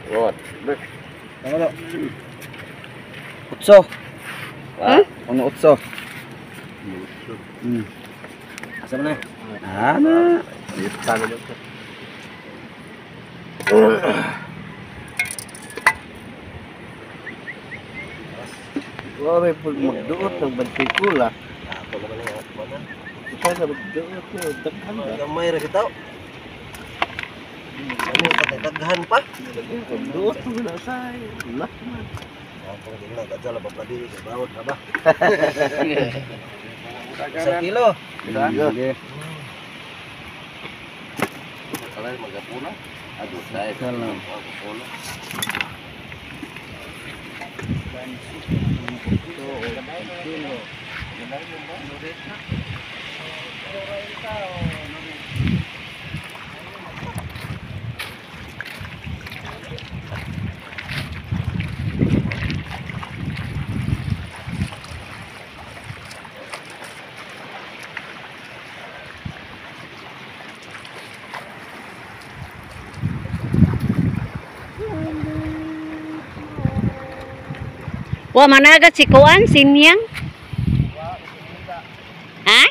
What? Ano? Utso. Hmm? Ano utso? Hmm. Asa man na? Ana. Sana man to. Wala po magduot ng bantikula. Ako naman ang ako na. Ikaw na magduot no, daghan ba? Gamay ra kita. Ano pa daghan pa? Magduot mo na say. Lah man. Ako din na kadala pa diri sa bawod na ba. Sa kilo. Sige. Kalay magapuna. Aduh, saya Salam. Magapuna. Wa managat si Kuan, Sinyang. Ha?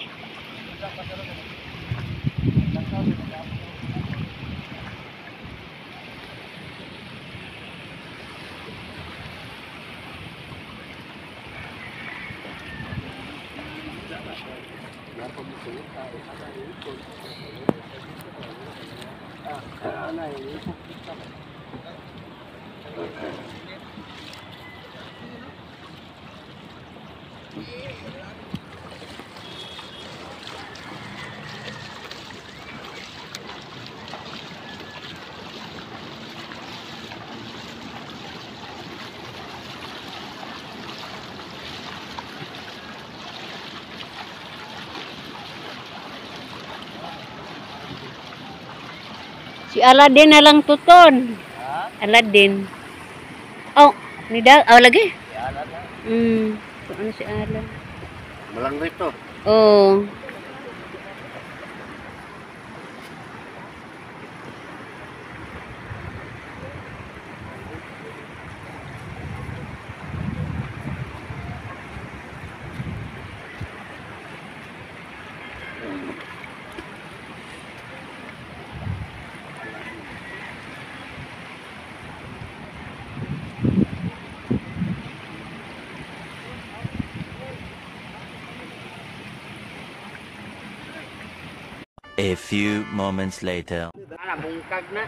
Si Aladdin na lang tuton. Aladdin. Oh, nida, oh lagi. Ano si Alan? Malang rito. Oh. A few moments later. Ana bungkag na.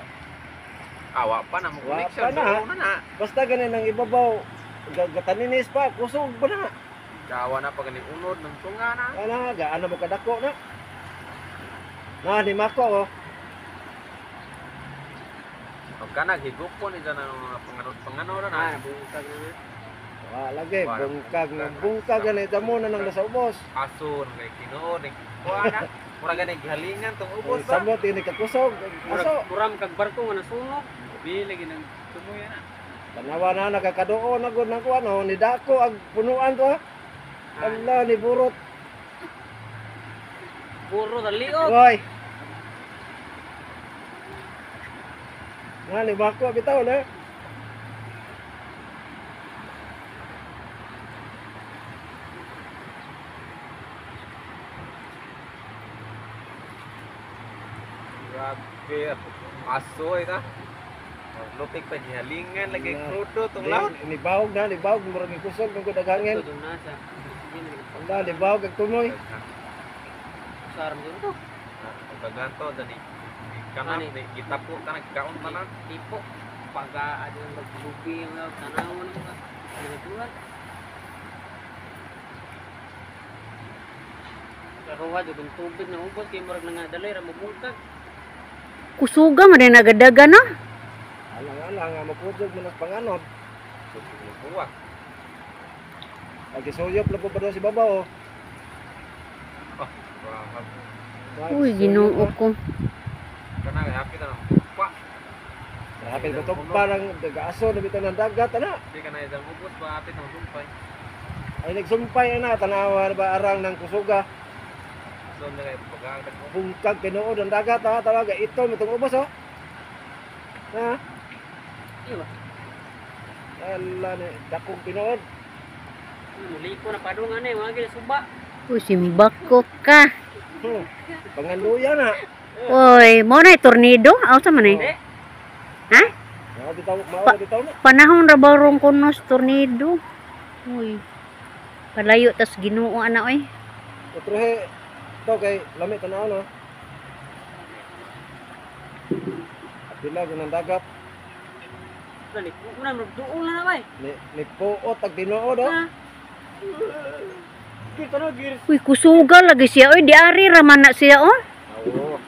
Awa pa na mo Wa connection. pa na. Na na. Basta ganin ang ibabaw. Gataninis pa, kusog ba na? Gawa na pa ganing unod ng tunga na. Ana, gaano mo kadako na? Na ni Mako oh. Og kana higupon ni dyan ang mga panganod-panganod na. Ah, bungkag na. Wa lagi bungkag na bungkag gani damo na nang nasa ubos. Aso nang kay Ginoo ni kuha na. Mura gani gihalingan tong ubos ba. Samot ini kakusog. Aso. Muram kag barko nga nasunog. Di lagi nang tumuya na. Tanawa na nakakaduo na gud nang kuan oh, ni dako ag punuan to. Allah ni burot. Puro daliog. Hoy. Na ni Mako bitaw na. Grabe, aso ita. Lupik pa gihalingan lagi krudo tong laut. Ni bawog na, ni bawog murag ni kusog nang gud hangin. Allah ni bawog ag tumoy. Saram din to. Pagganto dani kanang ni gitapo tanang kaon tanan tipo paga ada yang berlupi yang tanawon ka. Ano Karuha jud ang tubig na ubos kay murag nangadalay ra mabungkag. Kusuga man din nagadaga na. Alang-alang nga mapudog mo nas panganod. Buwa. Lagi suyop lang po pa daw si babaw. Oh. Uy, Ginoo ko. Kana happy ta nang pa. Hapit ko to parang nag-aso na bitaw ng dagat ana. Di kana isang ubos ba hapit ang sumpay. Ay nagsumpay ana tanawa ba arang ng kusuga. Bungkag tinuod ang dagat ha, talaga ito mitong ubos oh. Ha? Iya ba? Ala ni dakong tinuod. Muli ko na padung anay, mga gila suba. Uy, simbak ko ka. Panganduyan na. Oy, mo na tornado. Aw sa man eh. Ha? Mao bitaw, mao bitaw na. Panahon ra ba rong kunos tornado? Uy. Palayo tas Ginoo ana oy. Utrohe to kay lami tan-aw no. Apila ng dagat Dali, una magduol na na bay. ni puot ag tinuod oh. Ha? Kita na gir. Uy, kusuga lagi siya oy, di ari ra man na siya oh. Awo,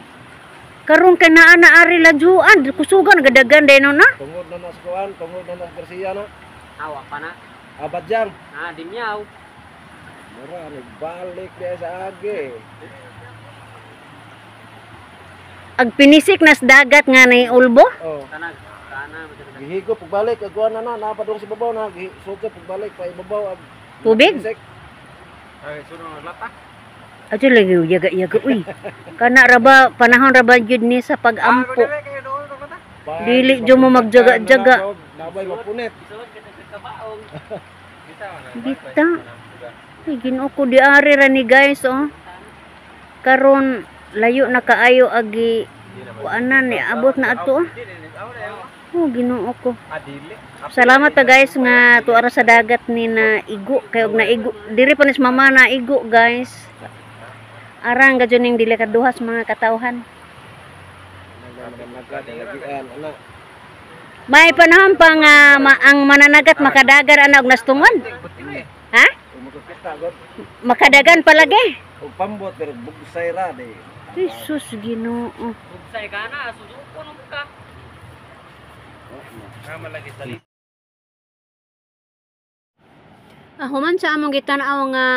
Karon kay naa na ari lajuan, kusuga nagadagan day no na. tungod na nas kuan, tungod na nas Garcia na. Awa pa na. Abadyan. Ah, dimyaw. Mura nagbalik diya sa agi. Ag pinisik nas dagat nga nay ulbo. Oh. Tanag, kana mo Gihigo pagbalik ag kuan na na napadung sa babaw na sugod pagbalik pa ibabaw ag Tubig? Insect. Ay, sunod lata. Ato lagi yaga-yaga uy. Kana ra ba panahon ra ba jud ni sa pag-ampo. Dili jud mo magjaga-jaga. Nabay mapunit. Isuod ka sa kabaong. Bita. Ay, Ginoo ko di ari ra ni guys oh. Karon layo na kaayo agi kuanan ni abot na adto oh. Oh, Ginoo ko. Salamat ta guys nga tuara sa dagat ni na igo kay og naigo diri pa ni sa mama na igo guys. Arang gadyo ning dili kaduhas mga katawhan. May panahon pa nga ang mananagat makadagan ana og nastungon. Ha? Makadagan palagi. Og pambot pero bugsay ra di. Jesus Ginoo. Bugsay ka na, susuko na mo ka. Human sa among gitan-aw nga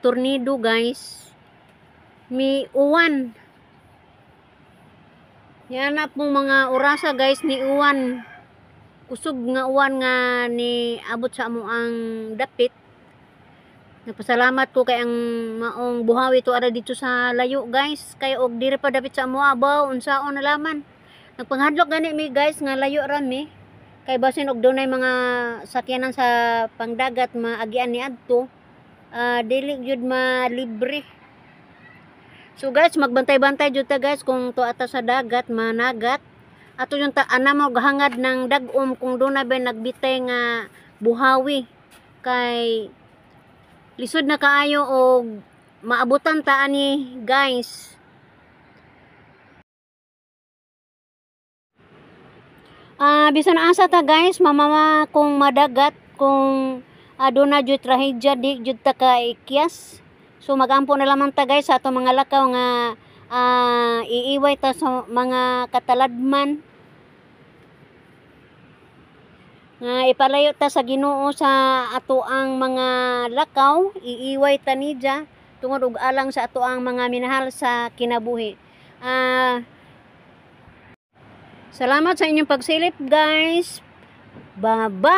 tornado guys. Mi uwan. Yan pong mga orasa guys ni uwan. Kusog nga uwan nga ni abot sa amo ang dapit. Nagpasalamat ko kay ang maong buhawi to ara dito sa layo guys. Kay og diri pa dapit sa amo abaw unsaon na laman. Nagpanghadlok gani mi guys nga layo ra mi. Kay basin og dunay mga sakyanan sa pangdagat maagian ni adto, dili jud malibre. So guys, magbantay-bantay jud ta guys kung tuwa ta sa dagat managat. Ato yung ta ana mo gahangad ng dag-om kung dunay ba nagbitay nga buhawi kay lisod na kaayo og maabutan ta ani guys. Bisan asa ta guys, mamama kung madagat kung aduna jud trahedya di jud ta kaikyas. So magampo na lamang ta guys sa ato mga lakaw nga iiway ta sa mga kataladman. Nga ipalayo ta sa Ginoo sa ato ang mga lakaw, iiway ta niya tungod og alang sa ato ang mga minahal sa kinabuhi. Salamat sa inyong pagsilip guys. Bye-bye.